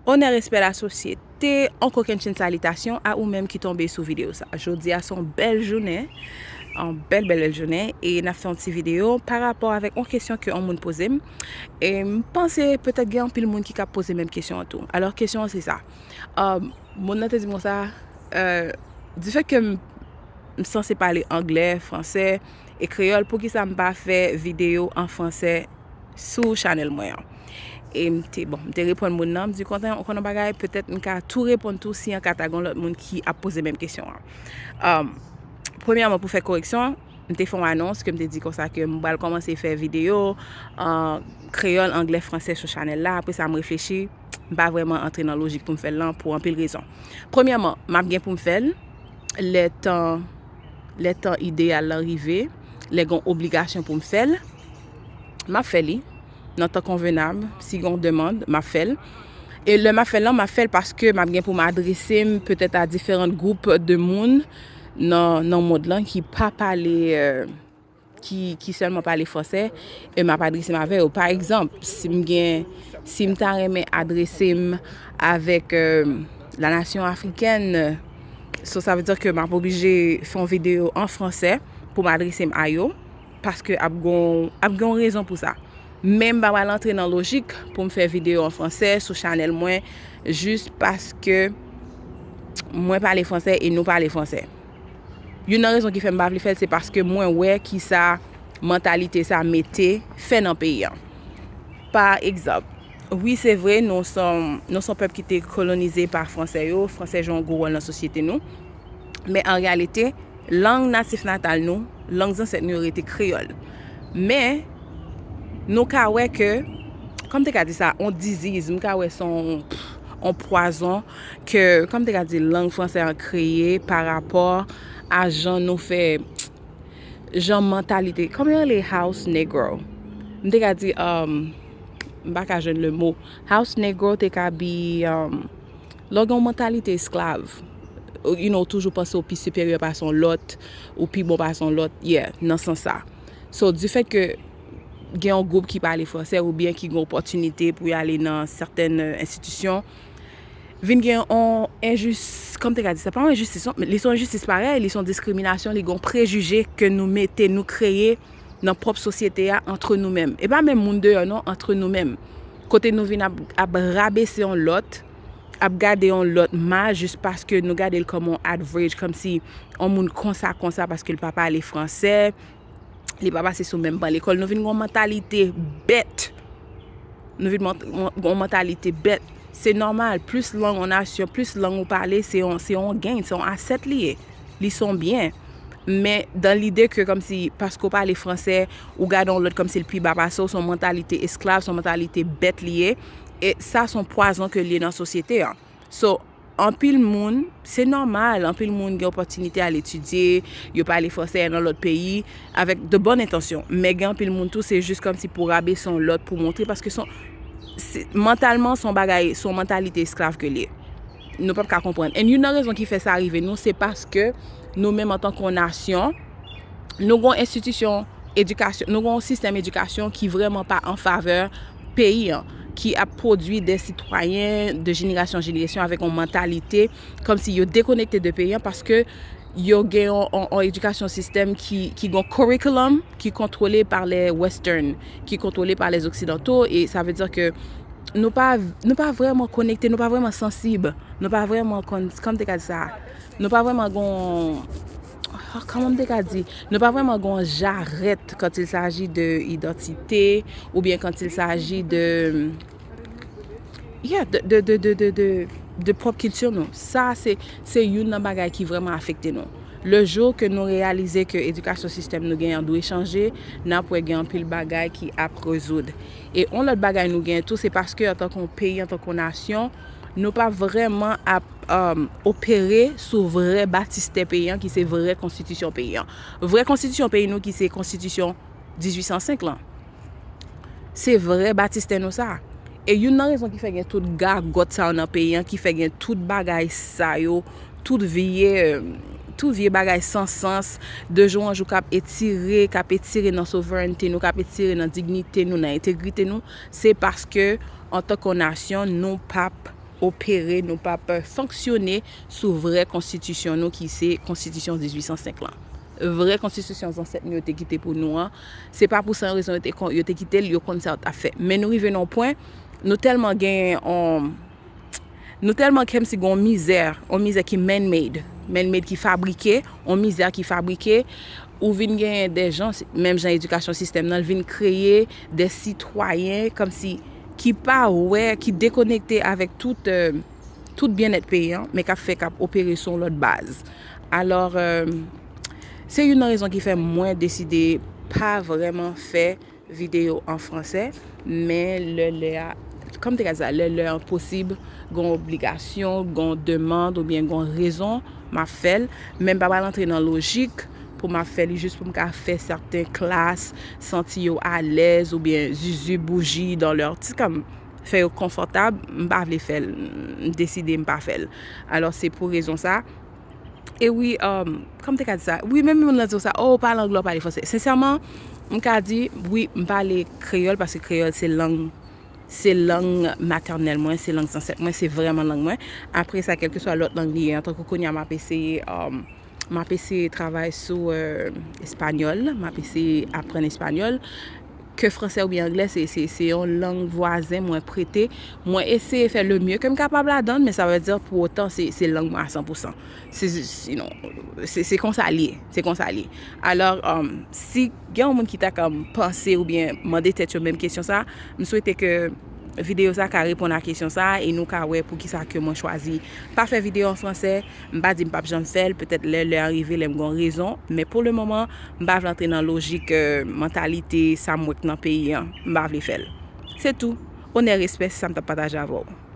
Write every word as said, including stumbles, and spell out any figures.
Onè, respè, lasosyete, on kokennchenn salitasyon a ou menm ki tonbe sou videyo sa. Jodi a se yon bèl jounen, yon bèl, bèl, bèl jounen, e n ap fè yon ti videyo pa rapò avèk yon kesyon ke yon moun poze m. E m panse petèt gen anpil moun ki ka poze menm kesyon an tou. Alò, kesyon an se sa. Um, moun nan te di m konsa, euh, du fait que m, m sanse pale anglè, fransè e kreyòl, poukisa m pa fè videyo an fransè sou chanèl mwen an? E m te, bon, m te reponn moun nan, m di, "Kontan, ou konn yon bagay, petèt m ka tou reponn tou si an ka ta gen lòt moun ki ap poze menm kesyon an." Um, premyèman, pou fè koreksyon, m te fè yon anons ke m te di konsa ke m pral kòmanse fè videyo an kreyòl, anglè, fransè sou chanèl la. Apre sa, m reflechi, m pa vrèman antre nan lojik pou m fè l lan pou anpil rezon. Premyèman, m ap gen pou m fè l lè tan, lè tan ideyal lan rive, lè gen yon obligasyon pou m fè l, m ap fè li nan tan konvenab. Si gen yon demann, m ap fè l. E lè m ap fè l lan, m ap fè l paske m ap gen pou m adrese m petèt a diferan gwoup de moun nan, nan mond lan ki pa pale, euh, ki, ki sèlman pale fransè, e m ap adrese m avè yo. Pa egzanp, si m gen, si m ta renmen adrese m avèk, euh, la nasyon afrikèn, so sa vle di ke m ap oblije fè yon videyo an fransè pou m adrese m a yo, paske ap gon, ap gen yon rezon pou sa. Men m pa pral antre nan lojik pou m fè videyo an fransè sou chanèl mwen, jis paske mwen pale fransè e nou pale fransè. Youn nan rezon ki fè m pa vle fè l, se paske mwen wè kisa mantalite sa mete, fè nan peyi an. Pa egzanp, wi, se vre, nou se yon, nou se yon pèp ki te kolonize pa fransè yo, fransè jwe yon gwo wòl nan sosyete nou. Men an reyalite, lang natif natal nou, lang zansèt nou yo rete kreyòl. Men, nou ka wè ke, kòman m te ka di sa, on diziz, m ka wè se on, on pwazon ke, kòman m te ka di, lang fransè an kreye pa rapò a jan nou fè, jan mantalite, kòman yo rele house negro? M te ka di, um, m pa ka jwenn le mo. House negro te ka bi, um, lè w gen yon mantalite esklav, ou, you know, ou toujou panse w pi siperyè pase yon lòt, ou pi bon pase yon lòt, yeah, nan sans sa. So, du fait que gen yon gwoup ki pale fransè oubyen ki gen opòtinite pou y ale nan sètèn, euh, enstitisyon, vin gen yon enjis, kòman m te ka di sa, pa yon enjistis, non, men li se yon enjistis parèy, li se yon diskriminasyon, li gen yon prejije ke nou mete, nou kreye nan pwòp sosyete a, antre nou menm. E pa menm moun deyò, non, antre nou menm. Kote nou vin ap, ap rabese yon lòt, ap gade yon lòt mal jis paske nou gade l kòm yon average, kòmsi yon moun konsa, konsa, paske l pa pale fransè, li pa pase sou menm ban lekòl. Nou vin gen yon mantalite bèt. Nou vin mont-, mon-, gen yon mantalite bèt. Se nòmal, plis lang yon nasyon, plis lang ou pale, se yon, se yon gain, se yon asset li ye. Li se yon byen. Men, dan lide ke kòmsi, paske w pale fransè, ou gade yon lòt kòmsi l pi ba pase w, se yon mantalite esklav, se yon mantalite bèt li ye. E sa, se yon pwazon ke l ye nan sosyete an. So, anpil moun, se nòmal, anpil moun gen opòtinite al etidye, yo pale fransè nan lòt peyi, avèk de bòn entansyon. Men gen anpil moun tou, se jis kòmsi pou rabese yon lòt, pou montre, paske se yon, se, mantalman, se yon bagay, se yon mantalite esklav ke l ye. Nou p ap ka konprann. And youn nan rezon ki fè sa rive nou, se paske nou menm antanke yon nasyon, nou gen yon enstitisyon edikasyon, nou gen yon sistèm edikasyon ki vrèman pa an favè peyi an, ki ap pwodui de sitwayen de jenerasyon an jenerasyon avèk yon mantalite kòmsi yo dekonekte de peyi an paske yo gen yon, yon, yon edikasyon sistèm ki, ki gen yon curriculum ki kontwole pa lè western, ki kontwole pa lè oksidanto, e sa vle di ke nou pa, nou pa vrèman konekte, nou pa vrèman sansib, nou pa vrèman konn, kòman m te ka di sa, nou pa vrèman gon, ah, kòman m te ka di, nou pa vrèman gon jarèt quand il s'agit de idantite, oubyen quand il s'agit de, yeah, de, de, de pwòp kilti nou. Sa, se, se youn nan bagay ki vrèman afekte nou. Le jour ke nou reyalize ke edikasyon sistèm nou genyen an dwe chanje, n ap wè gen anpil bagay ki ap rezoud. E yon lòt bagay nou genyen tou, se paske antanke yon peyi, antanke yon nasyon, nou pa vrèman ap, um, opere sou vrè batistè peyi an, ki se vrè konstitisyon peyi an. Vrè konstitisyon peyi nou, ki se konstitisyon dizuit san senk lan. Se vrè batistè nou sa. E youn nan rezon ki fè gen tout gagòt sa yo nan peyi an, ki fè gen tout bagay sa yo, tout vye, tout vye bagay san sans, de jou an jou k ap etire, k ap etire nan souverènte nou, k ap etire nan dignite nou, nan entegrite nou, se paske, antanke yon nasyon, nou p ap opere, nou p ap fonksyone sou vrè konstitisyon nou ki se konstitisyon dizuit san senk lan. Vrè konstitisyon zansèt nou yo te kite pou nou an, se pa pou san rezon yo te, yo te kite l, yo konn sa yo t ap fè. Men nou rive nan yon pwen, nou tèlman gen yon, nou tèlman kèm si gen yon mizè, yon mizè ki man-made, man-made ki fabrike, yon mizè ki fabrike, ou vin genyen de jan, menm jan edikasyon sistèm nan, l vin kreye de sitwayen kòmsi ki pa wè, ki dekonekte avèk tout, euh, tout byennèt peyi an, men k ap fè k ap opere sou yon lòt baz. Alò, euh, se youn nan rezon ki fè mwen deside pa vrèman fè videyo an fransè, men lè lè a, kòm te ka di sa, lè lè an posib, gon obligasyon, gon demann oubyen gon rezon, m ap fè l, men m pa pral antre nan lojik pou m ap fè li jis pou m ka fè sèten klas santi yo alèz oubyen zuzu bouji dans leur, ti kòm fè yo konfòtab, m pa vle fè l, m deside m pa fè l. Alò, se pou rezon sa. E wi, um, kòm te ka di sa, wi, menm moun nan di w sa, oh, ou pale anglè, ou pale fransè. Sensèman, m ka di, wi, m pale kreyòl, paske kreyòl se lang, se lang matènèl mwen, se lang zansèt mwen, se vrèman lang mwen. Apre sa, kèlkeswa lòt lang li ye, antanke kounye a m ap eseye, um, m ap eseye travay sou, euh, espanyòl, m ap eseye aprann espanyòl. Ke fransè oubyen anglè, se, se, se yon lang vwazen mwen prete. Mwen eseye fè le mieux ke m kapab ladan l, men sa vle di pou otan se, se lang mwen a san pou san. Se, se, you know, se, se konsa l ye, se konsa l ye. Alò, um, si gen yon moun ki ta ka panse oubyen mande tèt yo menm kesyon sa, m swete ke videyo sa ka reponn a kesyon sa e nou ka wè poukisa ke mwen chwazi pa fè videyo an fransè. M pa di m p ap janm fè l, petèt lè lè a rive, lè m gon rezon, men pou le moman, m pa vle antre nan lojik, euh, mantalite sa m wè k nan peyi an, m pa vle fè l. Se tou. Onè, respè, se sa m t ap pataje avè w.